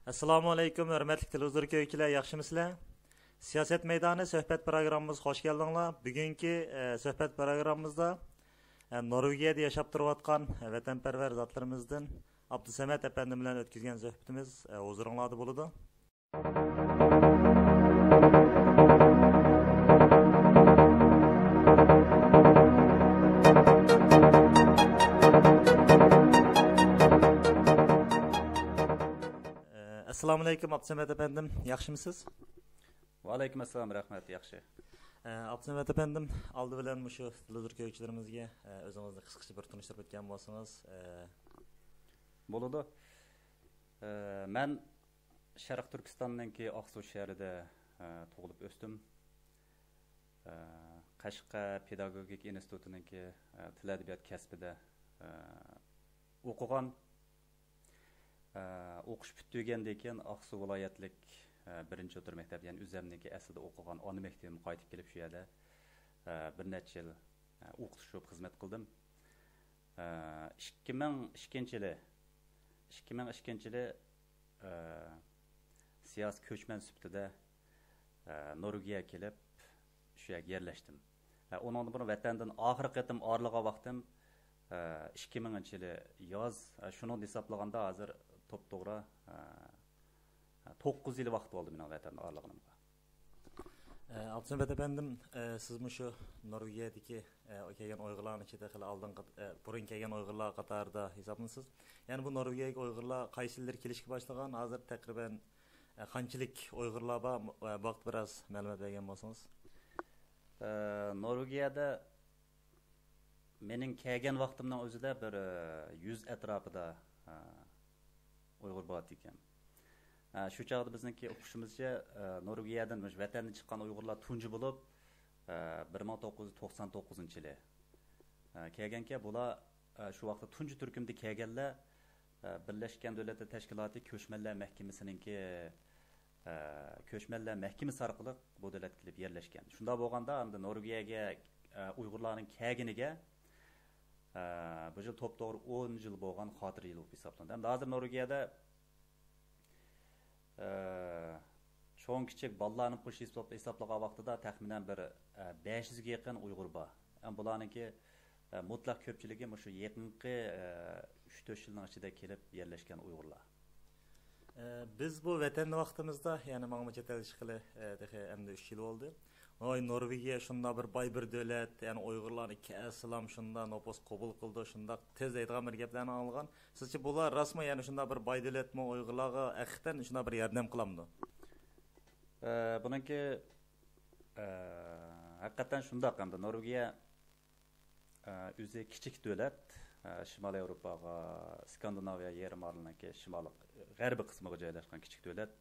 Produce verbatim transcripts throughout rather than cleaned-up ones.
ئەسسالامۇئەلەيكۇم، ھۆرمەتلىك تېلېۋىزور كۆرگۈچىلەر، ياخشىمۇسىلەر؟ سىياسەت مەيدانى سۆھبەت پروگراممىمىزغا خوش كەلدىڭلار. بۈگۈنكى، ئە، سۆھبەت پروگراممىمىزدا، ئە، نورۋېگىيەدە ياشاپ تۇرۇۋاتقان، ئە، ۋەتەنپەرۋەر زاتلىرىمىزدىن ئابدۇسەمەت ئەپەندىم بىلەن ئۆتكۈزگەن سۆھبىتىمىز، ئە، ھۇزۇرۇڭلاردا بولىدۇ. ئەسسالامۇئەلەيكۇم، ئابدۇسەمەت ئەپەندىم، ياخشىمۇسىز؟ ۋەئەلەيكۇم ئەسسالام، رەھمەت، ياخشى. ئە، ئابدۇسەمەت ئەپەندىم، ئالدى بىلەن مۇشۇ تېلېۋىزور كۆرگۈچىلىرىمىزگە، ئە، ئۆزىڭىزنى قىسقىچە بىر تونۇشتۇرۇپ ئۆتكەن بولسىڭىز. ئە، بولىدۇ. ئە، مەن شەرقىي تۈركىستاننىڭكى ئاقسۇ شەھىرىدە، ئە، تۇغۇلۇپ ئۆستۈم. ئە، قەشقەر پېداگوگىكا ئىنستىتۇتىنىڭكى، ئە، تىل ئەدەبىيات كەسپىدە، ئە، ئوقۇغان. ئە، ئوقۇش پۈتتۈرگەندىن كېيىن ئاقسۇ ۋىلايەتلىك، ئە، بىرىنچى ئوتتۇرا مەكتەپ، يەنى ئۆزەمنىڭكى ئەسلىدە ئوقۇغان ئانا مەكتىپىمگە قايتىپ كېلىپ، شۇ يەردە، ئە، بىر نەچچە يىل، ئە، ئوقۇتقۇچى بولۇپ خىزمەت قىلدىم. ئە، ئىككى مىڭ ئىككىنچى يىلى، ئىككى مىڭ ئىككىنچى يىلى، ئە، سىياسىي كۆچمەن سۈپىتىدە، ئە، نورۋېگىيەگە كېلىپ، شۇ يەرگە يەرلەشتىم. ئە، ئۇنىڭدىن بۇرۇن ۋەتەندىن ئاخىرقى قېتىم ئايرىلغان ۋاقتىم، ئە، ئىككى مىڭىنچى يىلى ياز. ئە، شۇنىڭدىن ھېسابلىغاندا ھازىر توپتوغرا، ئە، توققۇز يىل ۋاقىت بولدى مېنىڭ ۋەتەندىن ئايرىلغىنىمغا. ئە، ئابدۇسەمەت ئەپەندىم، ئە، سىز مۇشۇ نورۋېگىيەدىكى، ئە، كەلگەن ئۇيغۇرلارنىڭ ئىچىدە خېلى ئالدىنقى، ئە، بۇرۇن كەلگەن ئۇيغۇرلار قاتارىدا ھېسابلىنىسىز. يەنى بۇ نورۋېگىيەگە ئۇيغۇرلار قايسى يىللىرى كېلىشكە باشلىغان؟ ھازىر تەقرىبەن، ئە، قانچىلىك ئۇيغۇرلار بار؟ ئە، بۇ ھەقتە بىراز مەلۇمات بەرگەن بولسىڭىز. ئە، نورۋېگىيەدە مېنىڭ كەلگەن ۋاقتىمنىڭ ئۆزىدە بىر، ئە، يۈز ئەتراپىدا، ئە، ئۇيغۇر بار ئىكەن. ئە، شۇ چاغدا بىزنىڭكى ئۇقۇشىمىزچە، ئە، نورۋېگىيەدىن مۇشۇ ۋەتەندىن چىققان ئۇيغۇرلار تۇنجى بولۇپ، ئە، بىر مىڭ توققۇز يۈز توقسان توققۇزىنچى يىلى، ئە، كەلگەنكەن. بۇلار، ئە، شۇ ۋاقىتتا تۇنجى تۈركۈمدە كەلگەنلەر، ئە، بىرلەشكەن دۆلەتلەر تەشكىلاتى كۆچمەنلەر مەھكىمىسىنىڭكى، ئە، كۆچمەنلەر مەھكىمىسى ئارقىلىق بۇ دۆلەتكە كېلىپ يەرلەشكەن. شۇنداق بولغاندا ئەمدى نورۋېگىيەگە، ئە، ئۇيغۇرلارنىڭ كەلگىنىگە، ئە، بۇ يىل توپتوغرا ئون يىل بولغان خاتىرە يىلى بولۇپ ھېسابلىنىدۇ. ئەمدى ھازىر نورۋېگىيەدە، ئە، چوڭ كىچىك بالىلارنى قوشۇپ ھېساب-، ھېسابلىغان ۋاقتىدا تەخمىنەن بىر، ئە، بەش يۈزگە يېقىن ئۇيغۇر بار. ئەمما بۇلارنىڭكى، ئە، مۇتلەق كۆپچىلىكى مۇشۇ يېقىنقى، ئە، ئۈچ تۆت يىلنىڭ ئىچىدە كېلىپ يەرلەشكەن ئۇيغۇرلار. ئە، بىز بۇ ۋەتەندە ۋاقتىمىزدا، يەنى ماڭىمۇ چەت ئەلگە چىققىلى، ئە، تېخى ئەمدى ئۈچ يىل بولدى. ۋاي، نورۋېگىيە شۇنداق بىر باي بىر دۆلەت، يەنى ئۇيغۇرلارنى كەلسىلام شۇنداق نوپۇس قوبۇل قىلىدۇ، شۇنداق تېز دەيدىغان بىر گەپلەرنى ئاڭلىغان. سىزچە بۇلار راستمۇ؟ يەنى شۇنداق بىر باي دۆلەتمۇ؟ ئۇيغۇرلارغا ھەقىقەتەن شۇنداق بىر ياردەم قىلامدۇ؟ ئە، بۇنىڭكى، ئە، ھەقىقەتەن شۇنداق ئەمدى. نورۋېگىيە، ئە، ئۆزى كىچىك دۆلەت. ئە، شىمالىي ياۋروپاغا، ئىسكاندىناۋىيە يېرىم ئارىلىنىڭكى شىمالىي غەربىي قىسمىغا جايلاشقان كىچىك دۆلەت.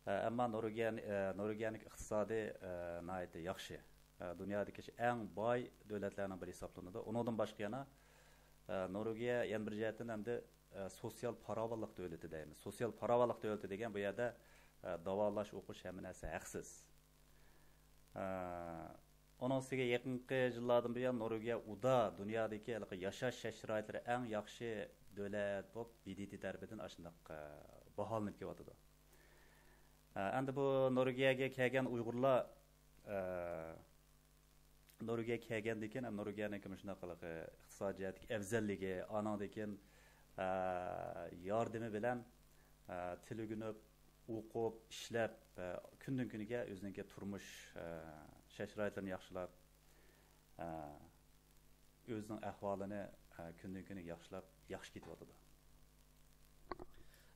ئە، ئەمما نورۋېگىيە، ئە، نورۋېگىيەنىڭ ئىقتىسادى، ئە، ناھايىتى ياخشى. ئە، دۇنيادىكى ئەڭ باي دۆلەتلەرنىڭ بىرى ھېسابلىنىدۇ. ئۇنىڭدىن باشقا يەنە، ئە، نورۋېگىيە يەنە بىر جەھەتتىن ئەمدى، ئە، سوتسىيال پاراۋانلىق دۆلىتى دەيمىز. سوتسىيال پاراۋانلىق دۆلىتى دېگەن بۇ يەردە، ئە، داۋالاش، ئوقۇش، ھەممە نەرسە ھەقسىز. ئە، ئۇنىڭ ئۈستىگە يېقىنقى يىللاردىن بۇيان نورۋېگىيە ئۇدا دۇنيادىكى ھېلىقى ياشاش شەرت-شارائىتلىرى ئەڭ ياخشى دۆلەت بولۇپ، ب د ت تەرىپىدىن ئاشۇنداق، ئە، باھالىنىپ كېلىۋاتىدۇ. ئە، ئەمدى بۇ نورۋېگىيەگە كەلگەن ئۇيغۇرلار، ئە، نورۋېگىيەگە كەلگەندىن كېيىن، نورۋېگىيەنىڭكى مۇشۇنداق ھېلىقى ئىقتىسادىي جەھەتتىكى ئەۋزەللىكى، ئانىڭدىن كېيىن، ئە، ياردىمى بىلەن، ئە، تىل ئۆگىنىپ، ئوقۇپ، ئىشلەپ، ئە، كۈندىن كۈنگە ئۆزىنىڭكى تۇرمۇش، ئە، شەرت-شارائىتلىرىنى ياخشىلاپ، ئە، ئۆزىنىڭ ئەھۋالىنى، ئە، كۈندىن كۈنگە ياخشىلاپ، ياخشى كېتىۋاتىدۇ.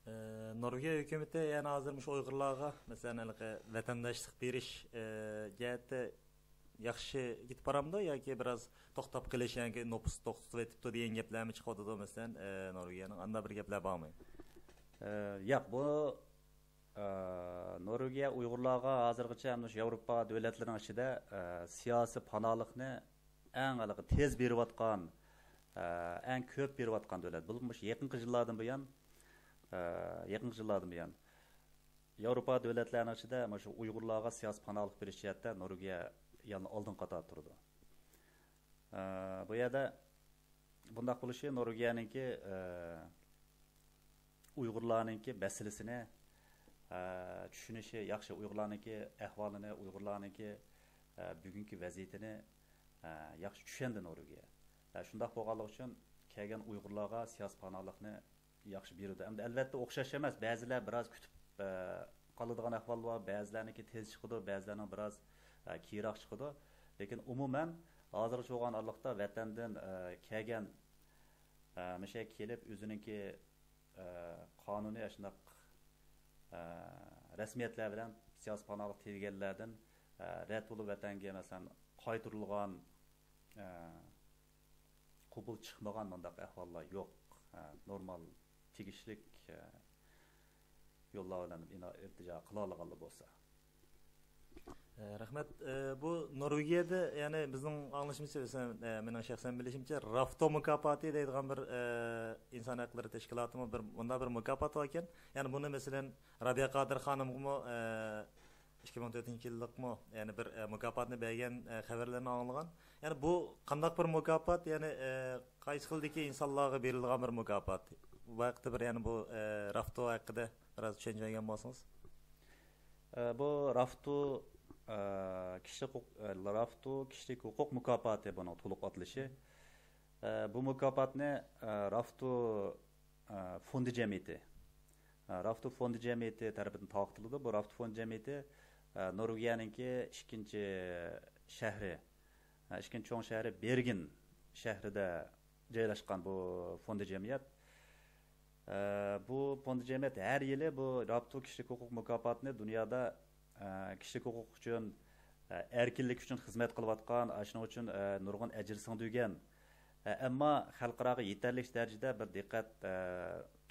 ئە، نورۋېگىيە ھۆكۈمىتى يەنە ھازىر مۇشۇ ئۇيغۇرلارغا، مەسىلەن، ھېلىقى ۋەتەنداشلىق بېرىش، ئە، جەھەتتە ياخشى كېتىپ بارامدۇ ياكى بىراز توختاپ قېلىش، ياكى نوپۇس توختىتىۋېتىپتۇ دېگەن گەپلەرمۇ چىقىۋاتىدۇ، مەسىلەن، ئە، نورۋېگىيەنىڭ ئانداق بىر گەپلەر بارمۇ؟ ئە، ياق، بۇ، ئە، نورۋېگىيە ئۇيغۇرلارغا ھازىرغىچە مۇشۇ ياۋروپا دۆلەتلىرىنىڭ ئىچىدە، ئە، سىياسىي پاناھلىقنى ئەڭ ھېلىقى تېز بېرىۋاتقان، ئە، ئەڭ كۆپ بېرىۋاتقان دۆلەت. بۇ مۇشۇ يېقىنقى يىللاردىن بۇيان، ئە، يېقىنقى يىللاردىن بۇيان ياۋروپا دۆلەتلەرنىڭ ئىچىدە مۇشۇ ئۇيغۇرلارغا سىياسىي پاناھلىق بېرىش جەھەتتە نورۋېگىيە يەنە ئالدىنقى قاتاردا تۇرىدۇ. ئە، بۇ يەردە بۇنداق بولۇشى نورۋېگىيەنىڭكى، ئە، ئۇيغۇرلارنىڭكى مەسىلىسىنى، ئە، چۈشىنىشى ياخشى، ئۇيغۇرلارنىڭكى ئەھۋالىنى، ئۇيغۇرلارنىڭكى، ئە، بۈگۈنكى ۋەزىيىتىنى، ئە، ياخشى چۈشەندى نورۋېگىيە. ئە، شۇنداق بولغانلىقى ئۈچۈن كەلگەن ئۇيغۇرلارغا سىياسىي پاناھلىقنى ياخشى بېرىدۇ. ئەمدى ئەلۋەتتە ئوخشاش ئەمەس، بەزىلەر بىراز كۈتۈپ، ئە، قالىدىغان ئەھۋال بار، بەزىلەرنىڭكى تېز چىقىدۇ، بەزىلەرنىڭ بىراز، ئە، كېيىنراق چىقىدۇ. لېكىن ئومۇمەن ھازىرغىچە بولغان ئارىلىقتا ۋەتەندىن، ئە، كەلگەن، ئە، مۇشۇ يەرگە كېلىپ ئۆزىنىڭكى، ئە، قانۇنىي ئاشۇنداق، ئە، رەسمىيەتلەر بىلەن سىياسىي پاناھلىق تىلىگەنلەردىن، ئە، رەت بولۇپ ۋەتەنگە، مەسىلەن، قايتۇرۇلغان، ئە، قوبۇل چىقمىغان مۇنداق ئەھۋاللار يوق. ئە، نورمال، تېگىشلىك، ئە، يوللار بىلەن ئىنا-، ئىلتىجا قىلالىغانلا بولسا. ئە، رەھمەت. ئە، بۇ نورۋېگىيەدە، يەنى بىزنىڭ ئاڭلىشىمىزچە، مەسىلەن، ئە، مېنىڭ شەخسەن بىلىشىمچە، رافتو مۇكاپاتى دەيدىغان بىر، ئە، ئىنسان ھەقلىرى تەشكىلاتىمۇ بىر، مۇنداق بىر مۇكاپات بار ئىكەن. يەنى بۇنى، مەسىلەن، رابىيە قادىر خانىمغىمۇ، ئە، ئىككى مىڭ تۆتىنچى يىللىقمۇ، يەنى بىر، ئە، مۇكاپاتنى بەرگەن، ئە، خەۋەرلەرنى ئاڭلىغان. يەنى بۇ قانداق بىر مۇكاپات؟ يەنى، ئە، قايسى خىلدىكى ئىنسانلارغا بېرىلىدىغان بىر مۇكاپات؟ بۇ ھەقتە بىر، يەنى بۇ، ئە، رافتو ھەققىدە بىراز چۈشەنچە بەرگەن بولسىڭىز. ئە، بۇ رافتو، ئە، كىشىلىك ھوق-، ئە، رافتو كىشىلىك ھوقۇق مۇكاپاتى بۇنىڭ تولۇق ئاتىلىشى. ئە، بۇ مۇكاپاتنى، ئە، رافتو، ئە، فوندى جەمئىيىتى، ئە، رافتو فوندى جەمئىيىتى تەرىپىدىن تارقىتىلىدۇ. بۇ رافتو فوندى جەمئىيىتى، ئە، نورۋېگىيەنىڭكى ئىككىنچى شەھىرى، ئە، ئىككىنچى چوڭ شەھىرى بېرگېن شەھىرىدە جايلاشقان بۇ فوندى جەمئىيەت. ئە، بۇ فوندى جەمئىيەت ھەر يىلى بۇ رافتو كىشىلىك ھوقۇق مۇكاپاتىنى دۇنيادا، ئە، كىشىلىك ھوقۇق ئۈچۈن، ئە، ئەركىنلىك ئۈچۈن خىزمەت قىلىۋاتقان، ئاشۇنىڭ ئۈچۈن، ئە، نۇرغۇن ئەجىر سىڭدۈرگەن، ئە، ئەمما خەلقئاراغا يېتەرلىك دەرىجىدە بىر دىققەت، ئە،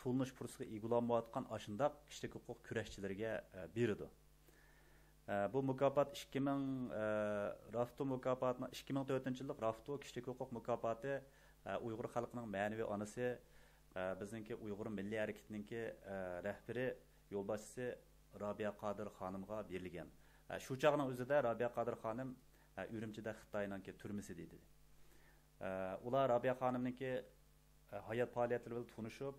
تونۇلۇش پۇرسىتىگە ئىگە بولالمايۋاتقان ئاشۇنداق كىشىلىك ھوقۇق كۈرەشچىلىرىگە، ئە، بېرىدۇ. ئە، بۇ مۇكاپات ئىككى مىڭ، ئە، رافتو مۇكاپاتىنىڭ، ئىككى مىڭ تۆتىنچى يىللىق رافتو كىشىلىك ھوقۇق مۇكاپاتى، ئە، ئۇيغۇر خەلقىنىڭ مەنىۋى ئانىسى، ئە، بىزنىڭكى ئۇيغۇر مىللىي ھەرىكىتىنىڭكى، ئە، رەھبىرى، يولباشچىسى رابىيە قادىر خانىمغا بېرىلگەن. ئە، شۇ چاغنىڭ ئۆزىدە رابىيە قادىر خانىم، ئە، ئۈرۈمچىدە خىتاينىڭكى تۈرمىسىدە ئىدى. ئە، ئۇلار رابىيە خانىمنىڭكى، ئە، ھايات پائالىيەتلىرى بىلەن تونۇشۇپ،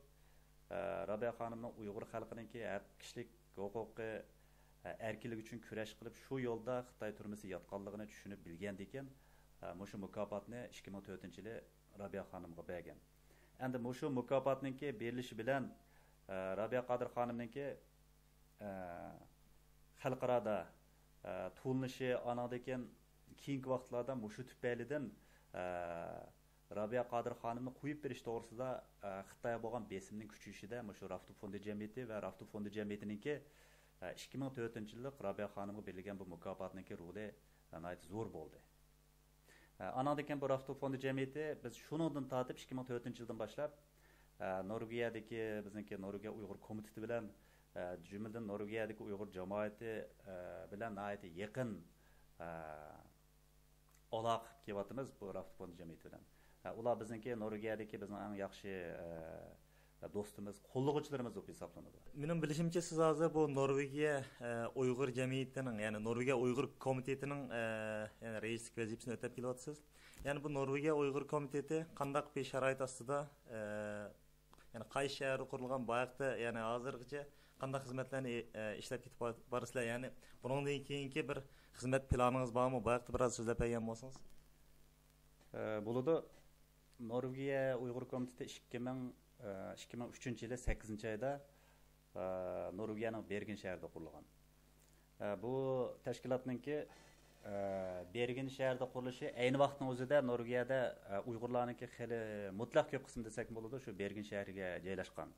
ئە، رابىيە خانىمنىڭ ئۇيغۇر خەلقىنىڭكى ھەق، كىشىلىك ھوقۇقى، ئە، ئەركىنلىكى ئۈچۈن كۈرەش قىلىپ، شۇ يولدا خىتاي تۈرمىسىگە ياتقانلىقىنى چۈشىنىپ بىلگەندىكىن، ئە، مۇشۇ مۇكاپاتنى ئىككى مىڭ تۆتىنچى يىلى رابىيە خانىمغا بەرگەن. ئەمدى مۇشۇ مۇكاپاتنىڭكى بېرىلىشى بىلەن، ئە، رابىيە قادىر خانىمنىڭكى، ئە، خەلقئارادا، ئە، تونۇلۇشى، ئانىڭدىن كېيىن كېيىنكى ۋاقىتلاردا مۇشۇ تۈپەيلىدىن، ئە، رابىيە قادىر خانىمنى قويۇپ بېرىش توغرىسىدا، ئە، خىتايغا بولغان بېسىمنىڭ كۈچىيىشىدە مۇشۇ رافتو فوندى جەمئىيىتى ۋە رافتو فوندى جەمئىيىتىنىڭكى، ئە، ئىككى مىڭ تۆتىنچى يىللىق رابىيە خانىمغا بېرىلگەن بۇ مۇكاپاتنىڭكى رولى، ئە، ناھايىتى زور بولدى. ئە، ئانىڭدىن كېيىن بۇ رافتو فوندى جەمئىيىتى، بىز شۇنىڭدىن تارتىپ ئىككى مىڭ تۆتىنچى يىلدىن باشلاپ، ئە، نورۋېگىيەدىكى، بىزنىڭكى نورۋېگىيە ئۇيغۇر كومىتېتى بىلەن، ئە، جۈملىدىن نورۋېگىيەدىكى ئۇيغۇر جامائىتى، ئە، بىلەن ناھايىتى يېقىن، ئە، ئالاقە قىلىپ كېلىۋاتىمىز بۇ رافتو فوندى جەمئىيىتى بىلەن. ئە، ئۇلار بىزنىڭكى نورۋېگىيەدىكى بىزنىڭ ئەڭ ياخشى، ئە، دوستىمىز، قوللىغۇچىلىرىمىز بولۇپ ھېسابلىنىدۇ. مېنىڭ بىلىشىمچە، سىز ھازىر بۇ نورۋېگىيە، ئە، ئۇيغۇر جەمئىيىتىنىڭ، يەنى نورۋېگىيە ئۇيغۇر كومىتېتىنىڭ، ئە، يەنى رەئىسلىك ۋەزىپىسىنى ئۆتەپ كېلىۋاتىسىز. يەنى بۇ نورۋېگىيە ئۇيغۇر كومىتېتى قانداق بىر شارائىت ئاستىدا، ئە، يەنى قايسى شەھەردە قۇرۇلغان، بۇ ھەقتە، يەنى ھازىرغىچە قانداق خىزمەتلەرنى، ئە، ئىشلەپ كېتىپ بار-، بارىسىلەر؟ يەنى بۇنىڭدىن كېيىنكى بىر خىزمەت پىلانىڭىز بارمۇ؟ بۇ ھەقتە بىراز سۆزلەپ بەرگەن بولسىڭىز. ئە، بولىدۇ. نورۋېگىيە ئۇيغۇر كومىتېتى ئىككى مىڭ، ئىككى مىڭ ئۈچىنچى يىلى سەككىزىنچى ئايدا، نورۋېگىيەنىڭ بېرگېن شەھىرىدە قۇرۇلغان. بۇ تەشكىلاتنىڭكى، بېرگېن شەھىرىدە قۇرۇلۇشى ئەينى ۋاقىتنىڭ ئۆزىدە نورۋېگىيەدە، ئۇيغۇرلارنىڭكى خېلى مۇتلەق كۆپ قىسمى دېسەكمۇ بولىدۇ، شۇ بېرگېن شەھىرىگە جايلاشقان.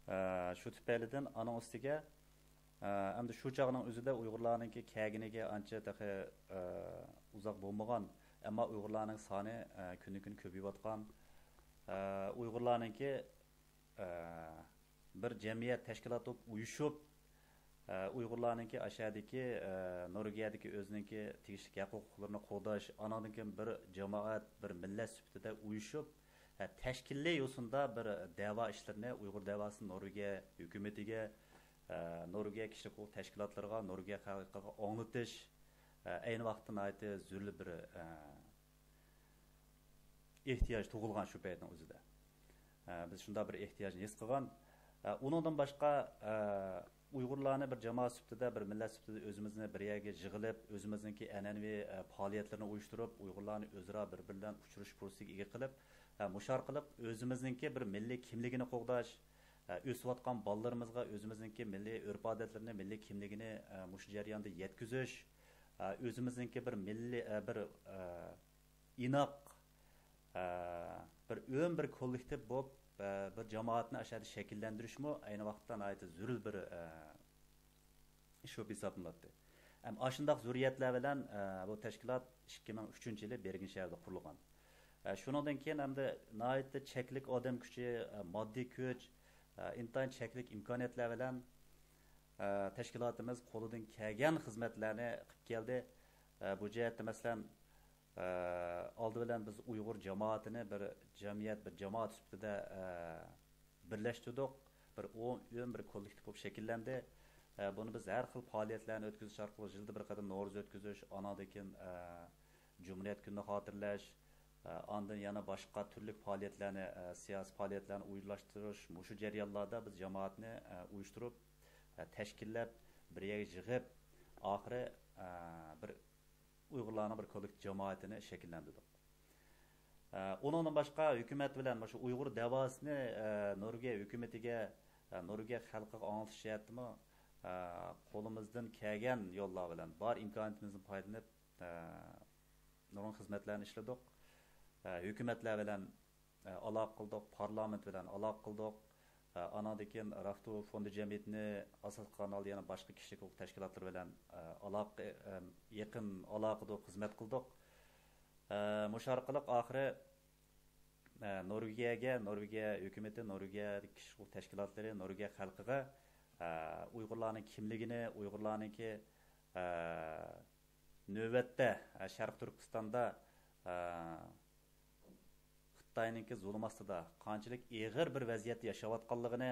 ئە، شۇ تۈپەيلىدىن ئانىڭ ئۈستىگە، ئە، ئەمدى شۇ چاغنىڭ ئۆزىدە ئۇيغۇرلارنىڭكى كەلگىنىگە ئانچە تېخى، ئە، ئۇزاق بولمىغان، ئەمما ئۇيغۇرلارنىڭ سانى، ئە، كۈندىن-كۈن كۆپىيىۋاتقان. ئە، ئۇيغۇرلارنىڭكى، ئە، بىر جەمئىيەت تەشكىلات بولۇپ ئۇيۇشۇپ، ئە، ئۇيغۇرلارنىڭكى ئاشەدىكى، ئە، نورۋېگىيەدىكى ئۆزىنىڭكى تېگىشلىك ھەق ھوقۇقلىرىنى قوغداش، ئانىڭدىن كېيىن بىر جامائەت، بىر مىللەت سۈپىتىدە ئۇيۇشۇپ، ئە، تەشكىلىي يوسۇندا بىر دەۋا ئىشلىرىنى، ئۇيغۇر دەۋاسىنى نورۋېگىيە ھۆكۈمىتىگە، ئە، نورۋېگىيە كىشىلىك ھوقۇق تەشكىلاتلىرىغا، نورۋېگىيە خەلقىگە ئاڭلىتىش، ئە، ئەينى ۋاقىتتا ناھايىتى زۆرۈر بىر، ئە، ئېھتىياج تۇغۇلغان شۇ پەيتنىڭ ئۆزىدە. ئە، بىز شۇنداق بىر ئېھتىياجنى ھېس قىلغان. ئە، ئۇنىڭدىن باشقا، ئە، ئۇيغۇرلارنى بىر جامائەت سۈپىتىدە، بىر مىللەت سۈپىتىدە ئۆزىمىزنى بىر يەرگە يىغىلىپ، ئۆزىمىزنىڭكى ئەنئەنىۋى، ئە، پائالىيەتلىرىنى ئۇيۇشتۇرۇپ، ئۇيغۇرلارنى ئۆزئارا بىر-بىرى بىلەن ئۇچرىشىش پۇرسىتىگە ئىگە قىلىپ، ئە، مۇشۇ ئارقىلىق ئۆزىمىزنىڭكى بىر مىللىي كىملىكىنى قوغداش، ئە، ئۆسۈۋاتقان بالىلىرىمىزغا ئۆزىمىزنىڭكى مىللىي ئۆرپ-ئادەتلىرىنى، مىللىي كىملىكىنى، ئە، مۇشۇ جەرياندا يەتكۈزۈش، ئە، ئۆزىمىزنىڭكى بىر مىللىي، ئە، بىر، ئە، ئىناق، ئە، بىر ئۆم بىر كوللېكتىپ بولۇپ، ئە، بىر جامائەتنى ئاشۇ يەردە شەكىللەندۈرۈشمۇ ئەينى ۋاقىتتا ناھايىتى زۆرۈر بىر، ئە، ئىش بولۇپ ھېسابلىناتتى. ھەم ئاشۇنداق زۆرۈرىيەتلەر بىلەن، ئە، بۇ تەشكىلات ئىككى مىڭ ئۈچىنچى يىلى بېرگېن شەھىرىدە قۇرۇلغان. ئە، شۇنىڭدىن كېيىن ئەمدى ناھايىتى چەكلىك ئادەم كۈچى، ئە، ماددىي كۈچ، ئە، ئىنتايىن چەكلىك ئىمكانىيەتلەر بىلەن، ئە، تەشكىلاتىمىز قولىدىن كەلگەن خىزمەتلەرنى قىلىپ كەلدى. ئە، بۇ جەھەتتە، مەسىلەن، ئە، ئالدى بىلەن بىز ئۇيغۇر جامائىتىنى بىر جەمئىيەت، بىر جامائەت سۈپىتىدە، ئە، بىرلەشتۈردۇق. بىر ئو-، ئۆم بىر كوللېكتىپ بولۇپ شەكىللەندى. ئە، بۇنى بىز ھەر خىل پائالىيەتلەرنى ئۆتكۈزۈش ئارقىلىق، يىلدا بىر قېتىم نورۇز ئۆتكۈزۈش، ئانىڭدىن كېيىن، ئە، جۇمھۇرىيەت كۈنىنى خاتىرىلەش، ئە، ئاندىن يەنە باشقا تۈرلۈك پائالىيەتلەرنى، ئە، سىياسىي پائالىيەتلەرنى ئۇيۇشتۇرۇش، مۇشۇ جەريانلاردا بىز جامائەتنى، ئە، ئۇيۇشتۇرۇپ، ئە، تەشكىللەپ، بىر يەرگە يىغىپ، ئاخىرى، ئە، بىر ئۇيغۇرلارنىڭ بىر كوللېكتىپ جامائىتىنى شەكىللەندۈردۇق. ئە، ئۇنىڭدىن باشقا ھۆكۈمەت بىلەن مۇشۇ ئۇيغۇر دەۋاسىنى، ئە، نورۋېگىيە ھۆكۈمىتىگە، ئە، نورۋېگىيە خەلقىگە ئاڭلىتىش جەھەتتىمۇ، ئە، قولىمىزدىن كەلگەن يوللار بىلەن، بار ئىمكانىيىتىمىزدىن پايدىلىنىپ، ئە، نۇرغۇن خىزمەتلەرنى ئىشلىدۇق. ئە، ھۆكۈمەتلەر بىلەن، ئە، ئالاقە قىلدۇق، پارلامېنت بىلەن ئالاقە قىلدۇق. ئە، ئانىڭدىن كېيىن رافتو فوندى جەمئىيىتىنى ئاساس قىلغان ھالدا يەنە باشقا كىشىلىك ھوقۇق تەشكىلاتلىرى بىلەن، ئە، ئالاقە، ئە، يېقىن ئالاقىدۇر خىزمەت قىلدۇق. ئە، مۇشۇ ئارقىلىق ئاخىرى، ئە، نورۋېگىيەگە، نورۋېگىيە ھۆكۈمىتى، نورۋېگىيەدىكى كىشىلىك ھوقۇق تەشكىلاتلىرى نورۋېگىيە خەلقىگە، ئە، ئۇيغۇرلارنىڭ كىملىكىنى، ئۇيغۇرلارنىڭكى، ئە، نۆۋەتتە، ئە، شەرقىي تۈركىستاندا، ئە، خىتاينىڭكى زۇلۇم ئاستىدا قانچىلىك ئېغىر بىر ۋەزىيەتتە ياشاۋاتقانلىقىنى،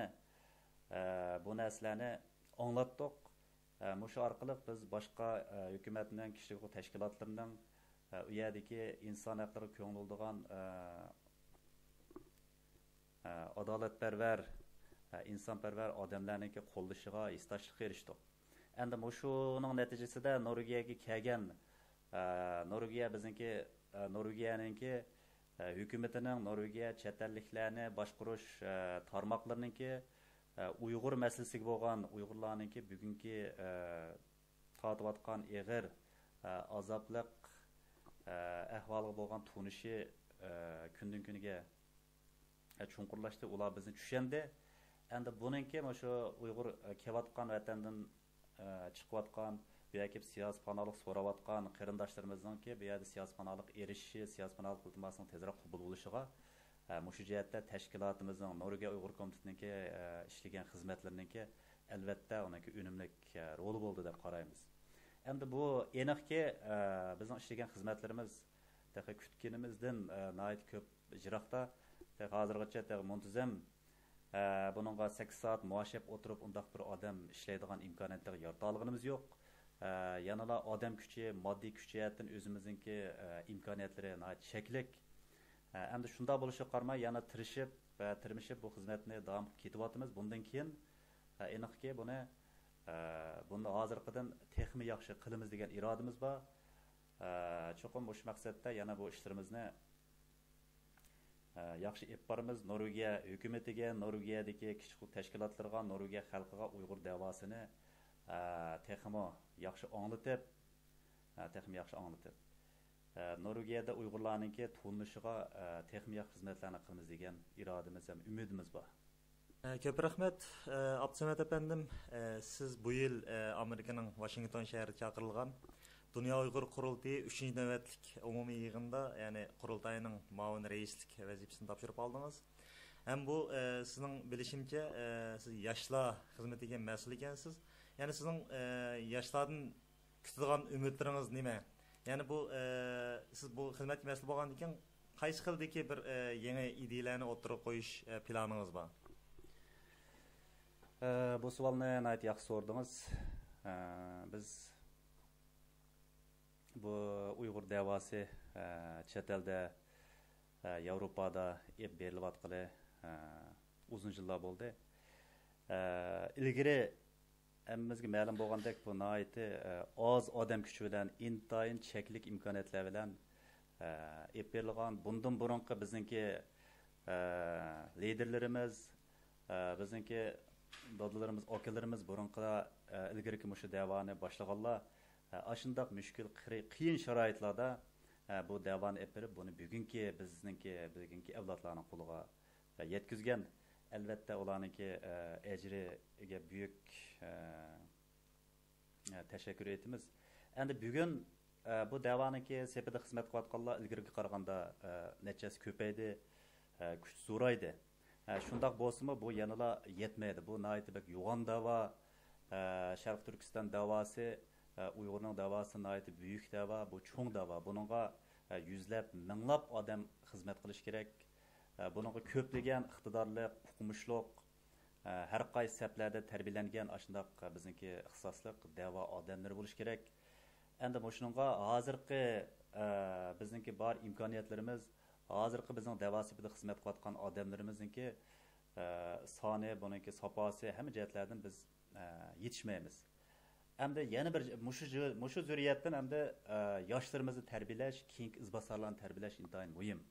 ئە، بۇ نەرسىلەرنى ئاڭلاتتۇق. ئە، مۇشۇ ئارقىلىق بىز باشقا، ئە، ھۆكۈمەتنىڭ، كىشىلىك ھوقۇق تەشكىلاتلىرىنىڭ، ئە، ئۇ يەردىكى ئىنسان ھەقلىرىغا كۆڭۈل بۆلىدىغان، ئە، ئە، ئادالەتپەرۋەر، ئە، ئىنسانپەرۋەر ئادەملەرنىڭكى قوللىشىغا، ھېسداشلىقىغا ئېرىشتۇق. ئەمدى مۇشۇنىڭ نەتىجىسىدە نورۋېگىيەگە كەلگەن، ئە، نورۋېگىيە بىزنىڭكى، ئە، نورۋېگىيەنىڭكى، ئە، ھۆكۈمىتىنىڭ، نورۋېگىيە چەت ئەللىكلەرنى باشقۇرۇش، ئە، تارماقلىرىنىڭكى، ئە، ئۇيغۇر مەسىلىسىگە بولغان، ئۇيغۇرلارنىڭكى بۈگۈنكى، ئە، تارتىۋاتقان ئېغىر، ئە، ئازابلىق، ئە، ئەھۋالغا بولغان تونۇشى، ئە، كۈندىن كۈنگە چوڭقۇرلاشتى، ئۇلار بىزنى چۈشەندى. ئەمدى بۇنىڭكى مۇشۇ ئۇيغۇر، ئە، كېلىۋاتقان ۋەتەندىن، ئە، چىقىۋاتقان، بۇ يەرگە كېلىپ سىياسىي پاناھلىق سوراۋاتقان قېرىنداشلىرىمىزنىڭكى بۇ يەردە سىياسىي پاناھلىق ئېرىشىشى، سىياسىي پاناھلىق ئىلتىماسىنىڭ تېزرەك قوبۇل بولۇشىغا، ئە، مۇشۇ جەھەتتە تەشكىلاتىمىزنىڭ، نورۋېگىيە ئۇيغۇر كومىتېتىنىڭكى، ئە، ئىشلىگەن خىزمەتلىرىنىڭكى، ئەلۋەتتە، ئۇنىڭكى ئۈنۈملۈك، ئە، رولى بولدى دەپ قارايمىز. ئەمدى بۇ ئېنىقكى، ئە، بىزنىڭ ئىشلىگەن خىزمەتلىرىمىز تېخى كۈتكىنىمىزدىن، ئە، ناھايىتى كۆپ يىراقتا. تېخى ھازىرغىچە تېخى مۇنتىزەم، ئە، بۇنىڭغا سەككىز سائەت مۇئاشەپ ئولتۇرۇپ، ئۇنداق بىر ئادەم ئىشلەيدىغان ئىمكانىيەت تېخى يارىتالىغىنىمىز يوق. ئە، يەنىلا ئادەم كۈچى، ماددىي كۈچ جەھەتتىن ئۆزىمىزنىڭكى، ئە، ئىمكانىيەتلىرى ناھايىتى چەكلىك. ئە، ئەمدى شۇنداق بولۇشىغا قارىماي، يەنە تىرىشىپ، ئە، تىرمىشىپ بۇ خىزمەتنى داۋام قىلىپ كېتىۋاتىمىز. بۇندىن كېيىن، ئە، ئېنىقكى بۇنى، ئە، بۇنى ھازىرقىدىن تېخىمۇ ياخشى قىلىمىز دېگەن ئىرادىمىز بار. ئە، چوقۇم مۇشۇ مەقسەتتە يەنە بۇ ئىشلىرىمىزنى، ئە، ياخشى ئېلىپ بارىمىز. نورۋېگىيە ھۆكۈمىتىگە، نورۋېگىيەدىكى كىشىلىك ھوقۇق تەشكىلاتلىرىغا، نورۋېگىيە خەلقىگە ئۇيغۇر دەۋاسىنى، ئە، تېخىمۇ ياخشى ئاڭلىتىپ، ئە، تېخىمۇ ياخشى ئاڭلىتىپ، ئە، نورۋېگىيەدە ئۇيغۇرلارنىڭكى تونۇلۇشىغا، ئە، تېخىمۇ ياخشى خىزمەتلەرنى قىلىمىز دېگەن ئىرادىمىز ھەم ئۈمىدىمىز بار. ئە، كۆپ رەھمەت، ئە، ئابدۇسەمەت ئەپەندىم. ئە، سىز بۇ يىل، ئە، ئامېرىكىنىڭ ۋاشىنگتون شەھىرىدە چاقىرىلغان دۇنيا ئۇيغۇر قۇرۇلتىيى ئۈچىنچى نۆۋەتلىك ئومۇمىي يىغىنىدا، يەنى قۇرۇلتاينىڭ مۇئاۋىن رەئىسلىك ۋەزىپىسىنى تاپشۇرۇپ ئالدىڭىز. ھەم بۇ، ئە، سىزنىڭ بىلىشىمچە، ئە، سىز ياشلار خىزمىتىگە مەسئۇل ئىكەنسىز. يەنى سىزنىڭ، ئە، ياشلاردىن كۈتىدىغان ئۈمىدلىرىڭىز نېمە؟ يەنى بۇ، ئە، سىز بۇ خىزمەتكە مەسئۇل بولغاندىن كېيىن قايسى خىلدىكى بىر، ئە، يېڭى ئىدىيەلەرنى ئوتتۇرىغا قويۇش، ئە، پىلانىڭىز بار؟ ئە، بۇ سوئالنى ناھايىتى ياخشى سورىدىڭىز. ئە، بىز بۇ ئۇيغۇر دەۋاسى، ئە، چەت ئەلدە، ئە، ياۋروپادا ئېلىپ بېرىلىۋاتقىلى، ئە، ئۇزۇن يىللار بولدى. ئە، ئىلگىرى ھەممىمىزگە مەلۇم بولغاندەك، بۇ ناھايىتى، ئە، ئاز ئادەم كۈچى بىلەن، ئىنتايىن چەكلىك ئىمكانىيەتلەر بىلەن، ئە، ئېلىپ بېرىلغان. بۇندىن بۇرۇنقى بىزنىڭكى، ئە، لىدېرلىرىمىز، ئە، بىزنىڭكى دادىلىرىمىز، ئاكىلىرىمىز بۇرۇنقىدا، ئە، ئىلگىرىكى مۇشۇ دەۋانى باشلىغانلار، ئە، ئاشۇنداق مۈشكۈل، قىرى-، قىيىن شارائىتلاردا، ئە، بۇ دەۋانى ئېلىپ بېرىپ، بۇنى بۈگۈنكى، بىزنىڭكى، بۈگۈنكى ئەۋلادلارنىڭ قولىغا، ئە، يەتكۈزگەن. ئەلۋەتتە، ئۇلارنىڭكى، ئە، ئەجرىگە بۈيۈك، ئە، ئە، تەشەككۈر ئېيتىمىز. ئەمدى بۈگۈن، ئە، بۇ دەۋانىڭكى سېپىدە خىزمەت قىلىۋاتقانلار ئىلگىرىكىگە قارىغاندا، ئە، نەچچە ھەسسە كۆپەيدى، ئە، كۈچ زورايدى. ئە، شۇنداق بولسىمۇ، بۇ يەنىلا يەتمەيدۇ. بۇ ناھايىتى بەك يوغان دەۋا. ئە، شەرقىي تۈركىستان دەۋاسى، ئە، ئۇيغۇرنىڭ دەۋاسى ناھايىتى بۈيۈك دەۋا، بۇ چوڭ دەۋا. بۇنىڭغا، ئە، يۈزلەپ، مىڭلاپ ئادەم خىزمەت قىلىشى كېرەك. ئە، بۇنىڭغا كۆپلىگەن ئىقتىدارلىق، ئۇقمۇشلۇق، ئە، ھەر قايسى سەپلەردە تەربىيەلەنگەن ئاشۇنداق بىزنىڭكى ئىختىساسلىق دەۋا ئادەملىرى بولۇشى كېرەك. ئەمدى مۇشۇنىڭغا ھازىرقى، ئە، بىزنىڭكى بار ئىمكانىيەتلىرىمىز، ھازىرقى بىزنىڭ دەۋا سېپىدە خىزمەت قىلىۋاتقان ئادەملىرىمىزنىڭكى، ئە، سانى، بۇنىڭكى ساپاسى، ھەممە جەھەتلەردىن بىز، ئە، يېتىشمەيمىز. ئەمدى يەنە بىر، مۇشۇ، مۇشۇ زۆرۈرىيەتتىن ئەمدى، ئە، ياشلىرىمىزنى تەربىيەلەش، كېيىنكى ئىزباسارلارنى تەربىيەلەش ئىنتايىن مۇھىم.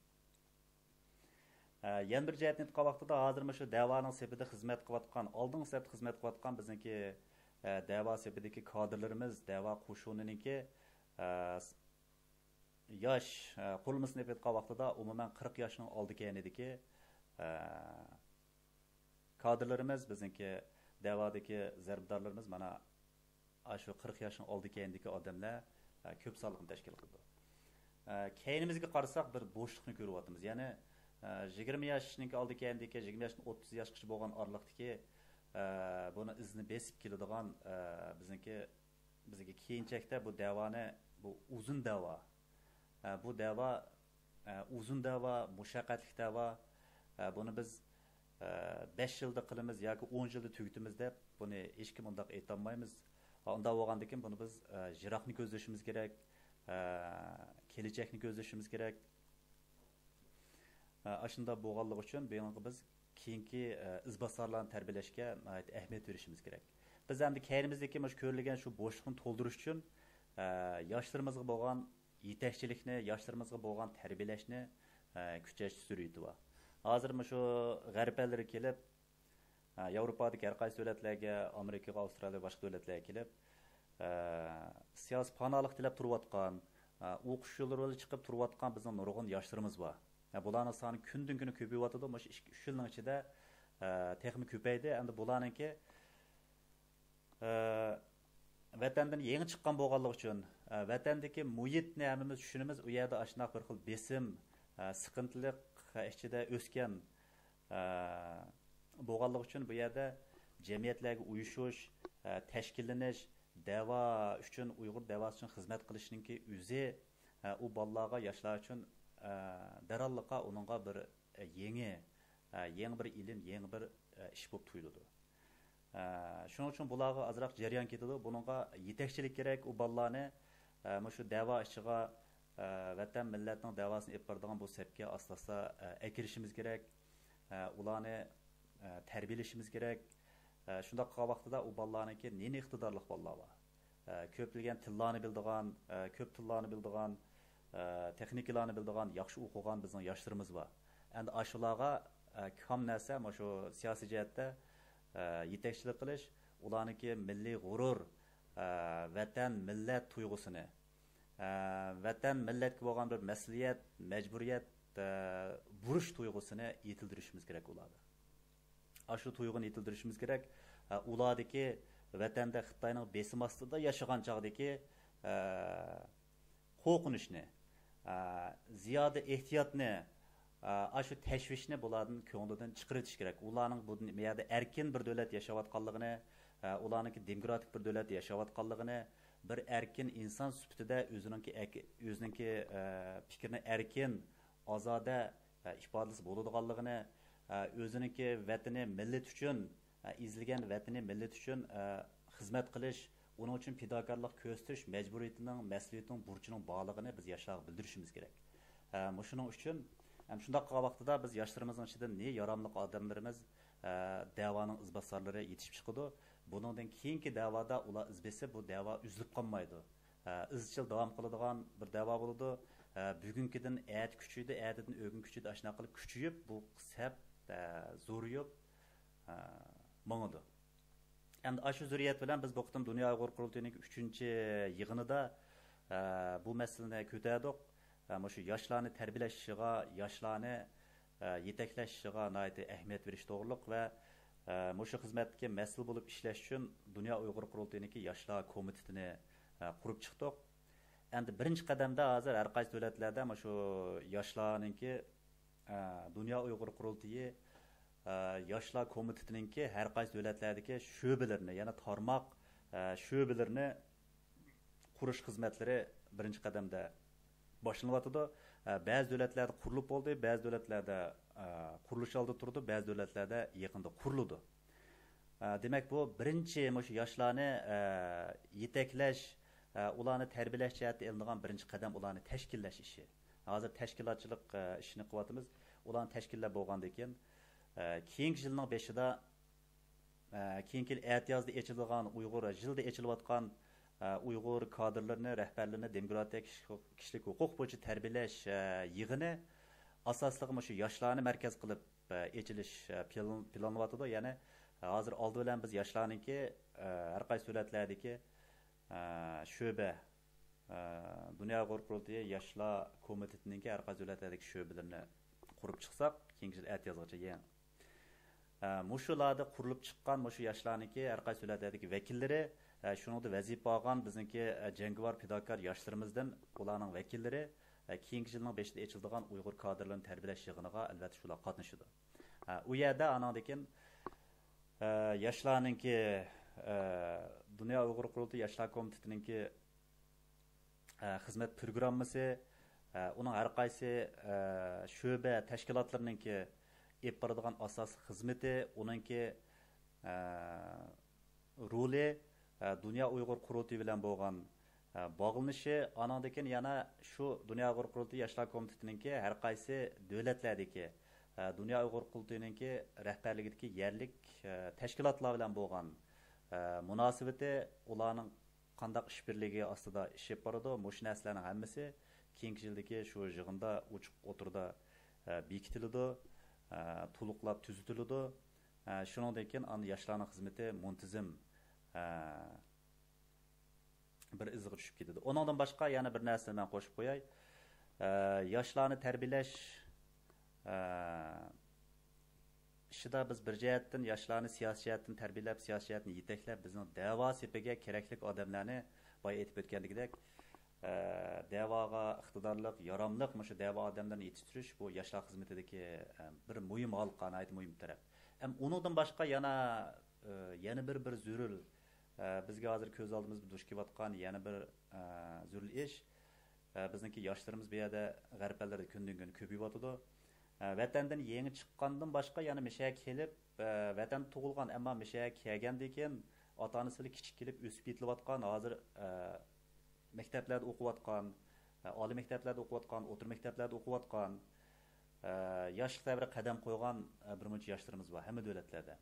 ئە، يەنە بىر جەھەتتىن ئېيتقان ۋاقتىدا، ھازىر مۇشۇ دەۋانىڭ سېپىدە خىزمەت قىلىۋاتقان، ئالدىنقى سەپتە خىزمەت قىلىۋاتقان بىزنىڭكى، ئە، دەۋا سېپىدىكى كادىرلىرىمىز، دەۋا قوشۇنىنىڭكى، ئە، س-، ياش، ئە، قۇرۇلمىسىنى ئېلىپ ئېيتقان ۋاقتىدا، ئومۇمەن قىرىق ياشنىڭ ئالدى كەينىدىكى، ئە، كادىرلىرىمىز، بىزنىڭكى دەۋادىكى زەربىدارلىرىمىز مانا ئاشۇ قىرىق ياشنىڭ ئالدى كەينىدىكى ئادەملەر، ئە، كۆپ سانلىقنى تەشكىل قىلىدۇ. ئە، كەينىمىزگە قارىساق، بىر بوشلۇقنى كۆرۈۋاتىمىز. يەنى، ئە، يىگىرمە ياشنىڭكى ئالدى كەينىدىكى، يىگىرمە ياشتىن ئوتتۇز ياشقىچە بولغان ئارىلىقتىكى، ئە، بۇنى ئىزىنى بېسىپ كېلىدىغان، ئە، بىزنىڭكى، بىزگە كېيىنچەكتە بۇ دەۋانى، بۇ ئۇزۇن دەۋا، ئە، بۇ دەۋا، ئە، ئۇزۇن دەۋا، مۇشەققەتلىك دەۋا. ئە، بۇنى بىز، ئە، بەش يىلدا قىلىمىز ياكى ئون يىلدا تۈگىتىمىز دەپ، بۇنى ھېچكىم ئۇنداق ئېيتالمايمىز. ئۇنداق بولغاندىكىن بۇنى بىز، ئە، يىراقنى كۆزلىشىمىز كېرەك، ئە، كېلىچەكنى كۆزلىشىمىز كېرەك. ئە، ئاشۇنداق بولغانلىقى ئۈچۈن بۇنىڭغا بىز كېيىنكى، ئە، ئىزباسارلارنى تەربىيەلەشكە ناھايىتى ئەھمىيەت بېرىشىمىز كېرەك. بىز ئەمدى كەينىمىزدىكى مۇشۇ كۆرۈلگەن شۇ بوشلۇقنى تولدۇرۇش ئۈچۈن، ئە، ياشلىرىمىزغا بولغان يېتەكچىلىكنى، ياشلىرىمىزغا بولغان تەربىيەلەشنى، ئە، كۈچەش زۆرۈرىيىتى بار. ھازىر مۇشۇ غەرب ئەللىرى كېلىپ، ئە، ياۋروپادىكى ھەر قايسى دۆلەتلەرگە، ئامېرىكىغا، ئاۋسترالىيە، باشقا دۆلەتلەرگە كېلىپ، ئە، سىياسىي پاناھلىق تىلەپ تۇرۇۋاتقان، ئە، ئوقۇش يوللىرى بىلەن چىقىپ تۇرۇۋاتقان بىزنىڭ نۇرغۇن ياشلىرىمىز بار. ئە، بۇلارنىڭ سانى كۈندىن كۈنگە كۆپىيىۋاتىدۇ. مۇشۇ ئىككى، ئۈچ يىلنىڭ ئىچىدە، ئە، تېخىمۇ كۆپەيدى. ئەمدى بۇلارنىڭكى ئە، ۋەتەندىن يېڭى چىققان بولغانلىقى ئۈچۈن، ئە، ۋەتەندىكى مۇھىتنى ھەممىمىز چۈشىنىمىز. ئۇ يەردە ئاشۇنداق بىر خىل بېسىم، ئە، سىقىنتىلىق ئىچىدە ئۆسكەن، ئە، بولغانلىقى ئۈچۈن بۇ يەردە جەمئىيەتلەرگە ئۇيۇشۇش، ئە، تەشكىللىنىش، دەۋا ئۈچۈن، ئۇيغۇر دەۋاسى ئۈچۈن خىزمەت قىلىشنىڭكى ئۆزى، ئە، ئۇ بالىلارغا، ياشلار ئۈچۈن، ئە، دەرھاللىقا ئۇنىڭغا بىر، ئە، يېڭى، ئە، يېڭى بىر ئىلىم، يېڭى بىر، ئە، ئىش بولۇپ تۇيۇلىدۇ. ئە، شۇنىڭ ئۈچۈن بۇلارغا ئازراق جەريان كېتىدۇ. بۇنىڭغا يېتەكچىلىك كېرەك، ئۇ بالىلارنى، ئە، مۇشۇ دەۋا ئىشىغا، ئە، ۋەتەن، مىللەتنىڭ دەۋاسىنى ئېلىپ بارىدىغان بۇ سەپكە ئاستا-ئاستا، ئە، ئەكىرىشىمىز كېرەك. ئە، ئۇلارنى، ئە، تەربىيەلىشىمىز كېرەك. ئە، شۇنداق قىلغان ۋاقتىدا ئۇ بالىلارنىڭكى نېنى ئىقتىدارلىق بالىلار بار. ئە، كۆپلىگەن تىللارنى بىلىدىغان، ئە، كۆپ تىللارنى بىلىدىغان، ئە، تېخنىكىلارنى بىلىدىغان، ياخشى ئوقۇغان بىزنىڭ ياشلىرىمىز بار. ئەمدى ئاشۇلارغا، ئە، كام نەرسە، مۇشۇ سىياسىي جەھەتتە، ئە، يېتەكچىلىك قىلىش، ئۇلارنىڭكى مىللىي غۇرۇر، ئە، ۋەتەن، مىللەت تۇيغۇسىنى، ئە، ۋەتەن، مىللەتكە بولغان بىر مەسئۇلىيەت، مەجبۇرىيەت، ئە، بۇرچ تۇيغۇسىنى يېتىلدۈرۈشىمىز كېرەك ئۇلاردا. ئاشۇ تۇيغۇنى يېتىلدۈرۈشىمىز كېرەك. ئە، ئۇلاردىكى ۋەتەندە خىتاينىڭ بېسىم ئاستىدا ياشىغان چاغدىكى، ئە، قورقۇنچنى، ئە، زىيادە ئېھتىياتنى، ئە، ئاشۇ تەشۋىشنى بۇلاردىن كۆڭلىدىن چىقىرىۋېتىش كېرەك. ئۇلارنىڭ بۇ، بۇ يەردە ئەركىن بىر دۆلەت ياشاۋاتقانلىقىنى، ئە، ئۇلارنىڭكى دېموكراتىك بىر دۆلەتتە ياشاۋاتقانلىقىنى، بىر ئەركىن ئىنسان سۈپىتىدە ئۆزىنىڭكى ئەك-، ئۆزىنىڭكى، ئە، پىكرىنى ئەركىن، ئازادە، ئە، ئىپادىلىسە بولىدىغانلىقىنى، ئە، ئۆزىنىڭكى ۋەتىنى، مىللىتى ئۈچۈن، ئە، ئېزىلگەن ۋەتىنى، مىللىتى ئۈچۈن، ئە، خىزمەت قىلىش، ئۇنىڭ ئۈچۈن پىداكارلىق كۆرسىتىش مەجبۇرىيىتىنىڭ، مەسئۇلىيىتىنىڭ، بۇرچىنىڭ بارلىقىنى بىز ياشلارغا بىلدۈرۈشىمىز كېرەك. ئە، مۇشۇنىڭ ئۈچۈن، ھەم شۇنداق قىلغان ۋاقتىدا بىز ياشلىرىمىزنىڭ ئىچىدىن نى ياراملىق ئادەملىرىمىز، ئە، دەۋانىڭ ئىزباسارلىرى يېتىشىپ چىقىدۇ. بۇنىڭدىن كېيىنكى دەۋادا ئۇلار ئىز بېسىپ، بۇ دەۋا ئۈزۈلۈپ قالمايدۇ. ئە، ئىزچىل داۋام قىلىدىغان بىر دەۋا بولىدۇ. ئە، بۈگۈنكىدىن ئەتە كۈچىيىدۇ، ئەتىدىن ئۆگۈن كۈچىيىدۇ، ئاشۇنداق قىلىپ كۈچىيىپ، بۇ سەپ، ئە، زورىيىپ، ئە، ماڭىدۇ. ئەمدى ئاشۇ زۆرۈرىيەت بىلەن بىز بۇ قېتىم دۇنيا ئۇيغۇر قۇرۇلتىيىنىڭ ئۈچىنچى يىغىنىدا، ئە، بۇ مەسىلىنى كۆتەردۇق. ئە، مۇشۇ ياشلارنى تەربىيەلەش ئىشىغا، ياشلارنى، ئە، يېتەكلەش ئىشىغا ناھايىتى ئەھمىيەت بېرىش توغرۇلۇق ۋە، ئە، مۇشۇ خىزمەتتىكى مەسئۇل بولۇپ ئىشلەش ئۈچۈن دۇنيا ئۇيغۇر قۇرۇلتىيىنىڭكى ياشلار كومىتېتىنى، ئە، قۇرۇپ چىقتۇق. ئەمدى بىرىنچى قەدەمدە ھازىر ھەر قايسى دۆلەتلەردە مۇشۇ ياشلارنىڭكى، ئە، دۇنيا ئۇيغۇر قۇرۇلتىيى، ئە، ياشلار كومىتېتىنىڭكى ھەر قايسى دۆلەتلەردىكى شۆبىلىرىنى، يەنى تارماق، ئە، شۆبىلىرىنى قۇرۇش خىزمەتلىرى بىرىنچى قەدەمدە باشلىنىۋاتىدۇ. ئە، بەزى دۆلەتلەردە قۇرۇلۇپ بولدى، بەزى دۆلەتلەردە، ئە، قۇرۇلۇش ھالدا تۇرىدۇ، بەزى دۆلەتلەردە يېقىندا قۇرۇلىدۇ. ئە، دېمەك، بۇ بىرىنچى مۇشۇ ياشلارنى، ئە، يېتەكلەش، ئە، ئۇلارنى تەربىيەلەش جەھەتتە ئېلىنىدىغان بىرىنچى قەدەم ئۇلارنى تەشكىللەش ئىشى. ھازىر تەشكىلاتچىلىق، ئە، ئىشىنى قىلىۋاتىمىز. ئۇلارنى تەشكىللەپ بولغاندىن كېيىن، ئە، كېيىنكى يىلنىڭ بېشىدا، ئە، كېيىنكى يىل ئەتىيازدا ئېچىلىدىغان ئۇيغۇر، يىلدا ئېچىلىۋاتقان، ئە، ئۇيغۇر كادىرلىرىنى، رەھبەرلىرىنى دېموكراتىيە، كىشىلىك، كىشىلىك ھوقۇق بويىچە تەربىيەلەش، ئە، يىغىنى ئاساسلىقى مۇشۇ ياشلارنى مەركەز قىلىپ، ئېچىلىش پىلان-، پىلانلىنىۋاتىدۇ. يەنى ھازىر ئالدى بىلەن بىز ياشلارنىڭكى، ھەر قايسى دۆلەتلەردىكى شۆبە، دۇنيا ئۇيغۇر قۇرۇلتىيى ياشلار كومىتېتىنىڭكى ھەر قايسى دۆلەتلەردىكى شۆبىلىرىنى قۇرۇپ چىقساق، كېيىنكى يىل ئەتىيازغىچە يېڭى، مۇشۇلاردا قۇرۇلۇپ چىققان مۇشۇ ياشلارنىڭكى ھەر قايسى دۆلەتلەردىكى ۋەكىللىرى، شۇنىڭدا ۋەزىپە ئالغان بىزنىڭكى جەڭگىۋار پىداكار ياشلىرىمىزدىن ئۇلارنىڭ ۋەكىللىرى، كېيىنكى يىلنىڭ بېشىدا ئېچىلىدىغان ئۇيغۇر كادىرلىرىنى تەربىيەلەش يىغىنىغا ئەلۋەتتە شۇلار قاتنىشىدۇ. ئە، ئۇ يەردە ئانىڭدىن كېيىن، ئە، ياشلارنىڭكى، ئە، دۇنيا ئۇيغۇر قۇرۇلتىيى ياشلار كومىتېتىنىڭكى، ئە، خىزمەت پروگراممىسى، ئە، ئۇنىڭ ھەر قايسى، ئە، شۆبە تەشكىلاتلىرىنىڭكى ئېلىپ بارىدىغان ئاساسلىق خىزمىتى، ئۇنىڭكى، ئە، رولى، ئە، دۇنيا ئۇيغۇر قۇرۇلتىيى بىلەن بولغان، ئە، باغلىنىشى، ئانىڭدىن كېيىن يەنە شۇ دۇنيا ئۇيغۇر قۇرۇلتىيى ياشلار كومىتېتىنىڭكى ھەر قايسى دۆلەتلەردىكى، ئە، دۇنيا ئۇيغۇر قۇرۇلتىيىنىڭكى رەھبەرلىكىدىكى يەرلىك، ئە، تەشكىلاتلار بىلەن بولغان، ئە، مۇناسىۋىتى، ئۇلارنىڭ قانداق ئىش بىرلىكى ئاستىدا ئىش ئېلىپ بارىدۇ، مۇشۇ نەرسىلەرنىڭ ھەممىسى كېيىنكى يىلدىكى شۇ يىغىندا ئوچۇق ئوتتۇرىدا، ئە، بېكىتىلىدۇ، ئە، تولۇقلاپ تۈزىتىلىدۇ. ئە، شۇنىڭدىن كېيىن ئاندىن ياشلارنىڭ خىزمىتى مۇنتىزىم، ئە، بىر ئىزغا چۈشۈپ كېتىدۇ. ئۇنىڭدىن باشقا يەنە بىر نەرسىنى مەن قوشۇپ قوياي. ئە، ياشلارنى تەربىيەلەش، ئە، ئىشىدا بىز بىر جەھەتتىن ياشلارنى سىياسىي جەھەتتىن تەربىيەلەپ، سىياسىي جەھەتتىن يېتەكلەپ، بىزنىڭ دەۋا سېپىگە كېرەكلىك ئادەملەرنى بايا ئېيتىپ ئۆتكەندىكىدەك، ئە، دەۋاغا ئىقتىدارلىق، ياراملىق مۇشۇ دەۋا ئادەملىرىنى يېتىشتۈرۈش، بۇ ياشلار خىزمىتىدىكى، ئە، بىر مۇھىم ھالقا، ناھايىتى مۇھىم تەرەپ. ئەم، ئۇنىڭدىن باشقا يەنە، ئە، يەنە بىر، بىر زۆرۈر، ئە، بىزگە ھازىر كۆز ئالدىمىزدا دۇچ كېلىۋاتقان يەنە بىر، ئە، زۆرۈر ئىش، ئە، بىزنىڭكى ياشلىرىمىز بۇ يەردە غەرب ئەللىرىدە كۈندىن-كۈن كۆپىيىۋاتىدۇ. ئە، ۋەتەندىن يېڭى چىققاندىن باشقا يەنە مىشەگە كېلىپ، ئە، ۋەتەندە تۇغۇلغان، ئەمما مىشەگە كەلگەندىن كېيىن ئاتا-ئانىسى بىلەن كىچىك كېلىپ ئۆسۈپ يېتىلىۋاتقان، ھازىر، ئە، مەكتەپلەردە ئوقۇۋاتقان، ئە، ئالىي مەكتەپلەردە ئوقۇۋاتقان، ئوتتۇرا مەكتەپلەردە ئوقۇۋاتقان، ئە، ياشلىق دەۋرىگە قەدەم قويغان، ئە، بىر مۇنچە ياشلىرىمىز بار ھەممە دۆلەتلەردە.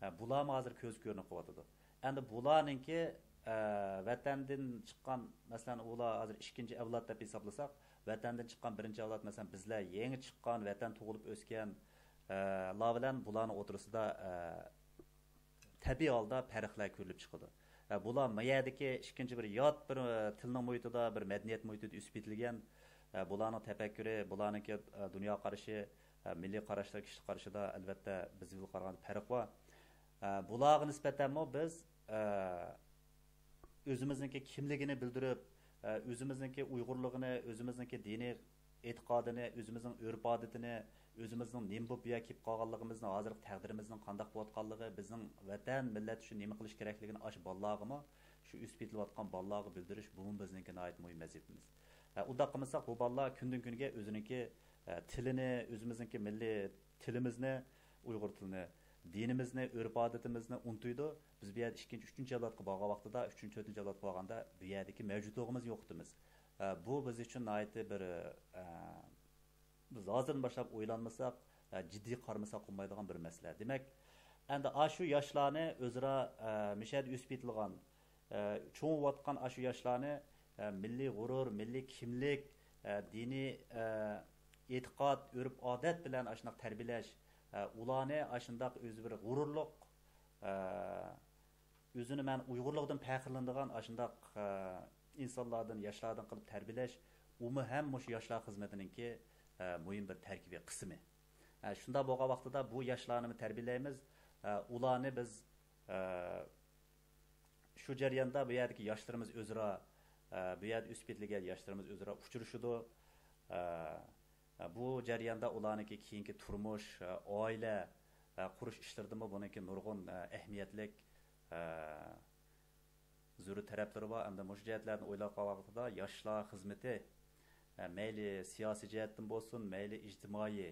ئە، بۇلارمۇ ھازىر كۆز كۆرۈنۈپ قېلىۋاتىدۇ. ئەمدى بۇلارنىڭكى، ئە، ۋەتەندىن چىققان، مەسىلەن، ئۇلار ھازىر ئىككىنچى ئەۋلاد دەپ ھېسابلىساق، ۋەتەندىن چىققان بىرىنچى ئەۋلاد، مەسىلەن، بىزلەر يېڭى چىققان، ۋەتەن تۇغۇلۇپ ئۆسكەن، ئە، لار بىلەن بۇلارنىڭ ئوتتۇرىسىدا، ئە، تەبىئىي ھالدا پەرقلەر كۆرۈلۈپ چىقىدۇ. ئە، بۇلار ما يەردىكى ئىككىنچى بىر يات بىر، ئە، تىلنىڭ مۇھىتىدا، بىر مەدەنىيەت مۇھىتىدا ئۆسۈپ يېتىلگەن، ئە، بۇلارنىڭ تەپەككۇرى، بۇلارنىڭكى، ئە، دۇنيا قارىشى، ئە، مىللىي قاراشلىرى، كىشىلىك قارىشىدا، ئەلۋەتتە، بىز بىلەن قارىغاندا پەرق بار. ئە، بۇلارغا نىسبەتەنمۇ بىز، ئە، ئۆزىمىزنىڭكى كىملىكىنى بىلدۈرۈپ، ئە، ئۆزىمىزنىڭكى ئۇيغۇرلۇقىنى، ئۆزىمىزنىڭكى دىنىي ئېتىقادىنى، ئۆزىمىزنىڭ ئۆرپ-ئادىتىنى، ئۆزىمىزنىڭ نېمە بولۇپ بۇ يەرگە كېلىپ قالغانلىقىمىزنى، ھازىرقى تەقدىرىمىزنىڭ قانداق بولۇۋاتقانلىقى، بىزنىڭ ۋەتەن، مىللەت ئۈچۈن نېمە قىلىش كېرەكلىكىنى ئاشۇ بالىلارغىمۇ، شۇ ئۆسۈپ يېتىلىۋاتقان بالىلارغا بىلدۈرۈش، بۇمۇ بىزنىڭكى ناھايىتى مۇھىم ۋەزىپىمىز. ئە، ئۇنداق قىلمىساق، بۇ بالىلار كۈندىن-كۈنگە ئۆزىنىڭكى، ئە، تىلىنى، ئۆزىمىزنىڭكى مىللىي تىلىمىزنى، ئۇيغۇر تىلىنى، دىنىمىزنى، ئۆرپ-ئادىتىمىزنى ئۇنتۇيدۇ. بىز بۇ يەردە ئىككىنچى، ئۈچىنچى ئەۋلادقا بارغان ۋاقتىدا، ئۈچىنچى، تۆتىنچى ئەۋلادقا بارغاندا، بۇ يەردىكى مەۋجۇتلۇقىمىزنى يوقىتىمىز. ئە، بۇ بىز ئۈچۈن ناھايىتى بىر، ئە، بىز ھازىردىن باشلاپ ئويلانمىساق، ئە، جىددىي قارىمىساق بولمايدىغان بىر مەسىلە. دېمەك، ئەمدى ئاشۇ ياشلارنى ئۆزئارا، ئە، مۇشۇ يەردە ئۆسۈپ يېتىلغان، ئە، چوڭىيىۋاتقان ئاشۇ ياشلارنى، ئە، مىللىي غۇرۇر، مىللىي كىملىك، ئە، دىنىي، ئە، ئېتىقاد، ئۆرپ-ئادەت بىلەن ئاشۇنداق تەربىيەلەش، ئە، ئۇلارنى ئاشۇنداق ئۆزى بىر غۇرۇرلۇق، ئە، ئۆزىنى مەن ئۇيغۇرلۇقىدىن پەخىرلىنىدىغان ئاشۇنداق، ئە، ئىنسانلاردىن، ياشلاردىن قىلىپ تەربىيەلەش، ئۇمۇ ھەم مۇشۇ ياشلار خىزمىتىنىڭكى، ئە، مۇھىم بىر تەركىبىي قىسمى. ئە، شۇنداق بولغان ۋاقتىدا بۇ ياشلارنىمۇ تەربىيەلەيمىز، ئە، ئۇلارنى بىز، ئە، شۇ جەرياندا بۇ يەردىكى ياشلىرىمىز ئۆزئارا، ئە، بۇ يەردە ئۆسۈپ يېتىلگەن ياشلىرىمىز ئۆزئارا ئۇچرىشىدۇ. ئە، بۇ جەرياندا ئۇلارنىڭكى كېيىنكى تۇرمۇش، ئائىلە قۇرۇش ئىشلىرىدىمۇ بۇنىڭكى نۇرغۇن ئەھمىيەتلىك زۆرۈر تەرەپلىرى بار. ئەمدى مۇشۇ جەھەتلەردىن ئويلاپ قالغان ۋاقتىدا ياشلار خىزمىتى مەيلى سىياسىي جەھەتتىن بولسۇن، مەيلى ئىجتىمائىي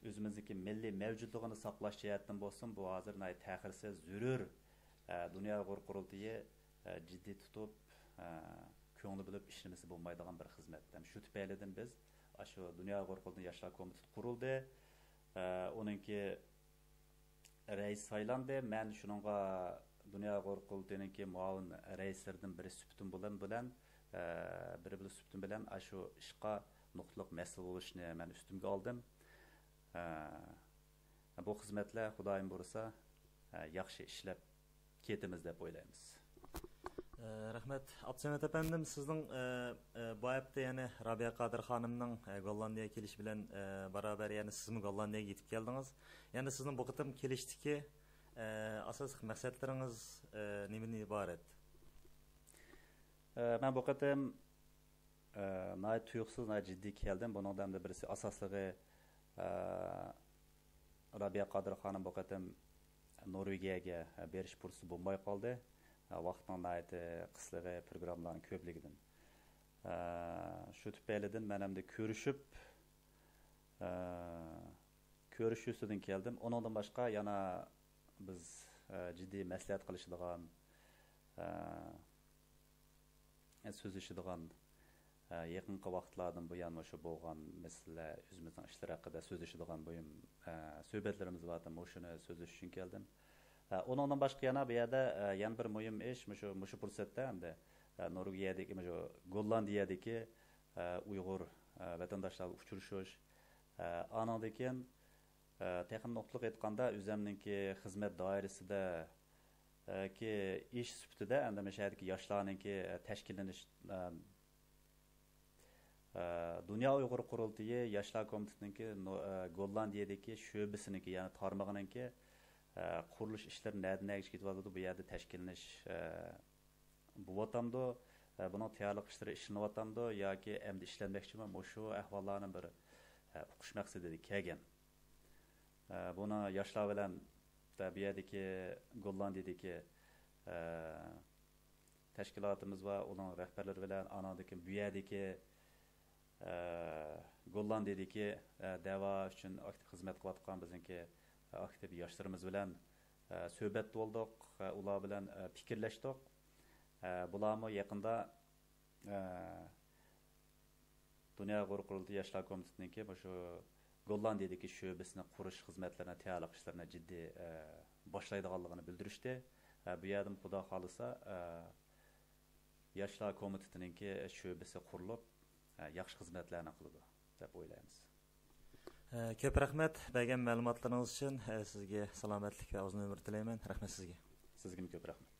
ئۆزىمىزنىڭكى مىللىي مەۋجۇتلۇقىنى ساقلاش جەھەتتىن بولسۇن، بۇ ھازىر ناھايىتى تەخىرسىز زۆرۈر، دۇنيا ئۇيغۇر قۇرۇلتىيى جىددىي تۇتۇپ، كۆڭلى بۆلۈپ ئىشلىمىسە بولمايدىغان بىر خىزمەت. ھەم شۇ تۈپەيلىدىن بىز ئاشۇ دۇنيا ئۇيغۇر قۇرۇلتىيى ياشلار كومىتېتى قۇرۇلدى. ئۇنىڭكى رەئىس سايلاندى. مەن شۇنىڭغا دۇنيا ئۇيغۇر قۇرۇلتىيىنىڭكى مۇئاۋىن رەئىسلىرىدىن بىرى سۈپىتىم بىلەن، بىلەن، بىرى بىلەن سۈپىتىم بىلەن ئاشۇ ئىشقا نۇقتىلىق مەسئۇل بولۇشنى مەن ئۈستۈمگە ئالدىم. بۇ خىزمەتلەر خۇدايىم بۇيرۇسا ياخشى ئىشلەپ كېتىمىز دەپ ئويلايمىز. ئە، رەھمەت. ئابدۇسەمەت ئەپەندىم، سىزنىڭ، ئە، ئە، بۇ ھەپتە يەنە رابىيە قادىر خانىمنىڭ، ئە، گوللاندىيەگە كېلىشى بىلەن، ئە، باراۋەر يەنە سىزمۇ گوللاندىيەگە يېتىپ كەلدىڭىز. يەنە سىزنىڭ بۇ قېتىم كېلىشتىكى، ئە، ئاساسلىق مەقسەتلىرىڭىز، ئە، نېمىدىن ئىبارەت؟ ئە، مەن بۇ قېتىم ئە، ناھايىتى تۇيۇقسىز، ناھايىتى جىددىي كەلدىم. بۇنىڭدا ئەمدى بىرسى ئاساسلىقى، ئە، رابىيە قادىر خانىم بۇ قېتىم نورۋېگىيەگە بېرىش پۇرسىتى بولماي قالدى. ئە، ۋاقىتنىڭ ناھايىتى قىسلىقى، پروگراممىلارنىڭ كۆپلۈكىدىن. ئە، شۇ تۈپەيلىدىن مەن ئەمدى كۆرۈشۈپ، ئە، كۆرۈش يۈزىسىدىن كەلدىم. ئۇنىڭدىن باشقا يەنە بىز، ئە، جىددىي مەسلىھەت قىلىشىدىغان، ئە، سۆزلىشىدىغان، ئە، يېقىنقى ۋاقىتلاردىن بۇيان مۇشۇ بولغان مەسىلىلەر، ئۆزىمىزنىڭ ئىشلىرى ھەققىدە سۆزلىشىدىغان مۇھىم، ئە، سۆھبەتلىرىمىز بار. مۇشۇنى سۆزلەش ئۈچۈن كەلدىم. ئە، ئۇنىڭدىن باشقا يەنە بۇ يەردە، ئە، يەنە بىر مۇھىم ئىش، مۇشۇ، مۇشۇ پۇرسەتتە ئەمدى، ئە، نورۋېگىيەدىكى، مۇشۇ گوللاندىيەدىكى، ئە، ئۇيغۇر، ئە، ۋەتەنداشلار بىلەن ئۇچرىشىش، ئە، ئانىڭدىن كېيىن، ئە، تېخىمۇ نۇقتىلىق ئېيتقاندا، ئۆزۈمنىڭكى خىزمەت دائىرىسىدە، ئە، كى ئىش سۈپىتىدە، ئەمدى مۇشۇ يەردىكى ياشلارنىڭكى، ئە، تەشكىللىنىش، ئە، ئە، دۇنيا ئۇيغۇر قۇرۇلتىيى ياشلار كومىتېتىنىڭكى نو-، ئە، گوللاندىيەدىكى شۆبىسىنىڭكى، يەنى تارمىقىنىڭكى، ئە، قۇرۇلۇش ئىشلىرى نەدىن نەگىچە كېتىۋاتىدۇ، بۇ يەردە تەشكىللىنىش، ئە، بولۇۋاتامدۇ؟ ئە، بۇنىڭ تەييارلىق ئىشلىرى ئىشلىنىۋاتامدۇ ياكى ئەمدى ئىشلەنمەكچىمۇ؟ مۇشۇ ئەھۋاللارنى بىر، ئە، ئۇقۇش مەقسىتىدە كەلگەن. ئە، بۇنى ياشلار بىلەن، ئە، بۇ يەردىكى گوللاندىيەدىكى، ئە، تەشكىلاتىمىز بار، ئۇنىڭ رەھبەرلىرى بىلەن، ئانىڭدىن كېيىن بۇ يەردىكى، ئە، گوللاندىيەدىكى، ئە، دەۋا ئۈچۈن ئاكتىپ خىزمەت قىلىۋاتقان بىزنىڭكى ئاكتىپ ياشلىرىمىز بىلەن، ئە، سۆھبەتتە بولدۇق، ئە، ئۇلار بىلەن، ئە، پىكىرلەشتۇق. ئە، بۇلارمۇ يېقىندا، ئە، دۇنيا ئۇيغۇر قۇرۇلتىيى ياشلار كومىتېتىنىڭكى مۇشۇ گوللاندىيەدىكى شۆبىسىنى قۇرۇش خىزمەتلىرىنى، تەييارلىق ئىشلىرىنى جىددىي، ئە، باشلايدىغانلىقىنى بىلدۈرۈشتى. ئە، بۇ يەردىمۇ خۇدا خالىسا، ئە، ياشلار كومىتېتىنىڭكى شۆبىسى قۇرۇلۇپ، ئە، ياخشى خىزمەتلەرنى قىلىدۇ دەپ ئويلايمىز. ئە، كۆپ رەھمەت بەرگەن مەلۇماتلىرىڭىز ئۈچۈن. ئە، سىزگە سالامەتلىك ۋە ئۇزۇن ئۆمۈر تىلەيمەن. رەھمەت سىزگە. سىزگىمۇ كۆپ رەھمەت.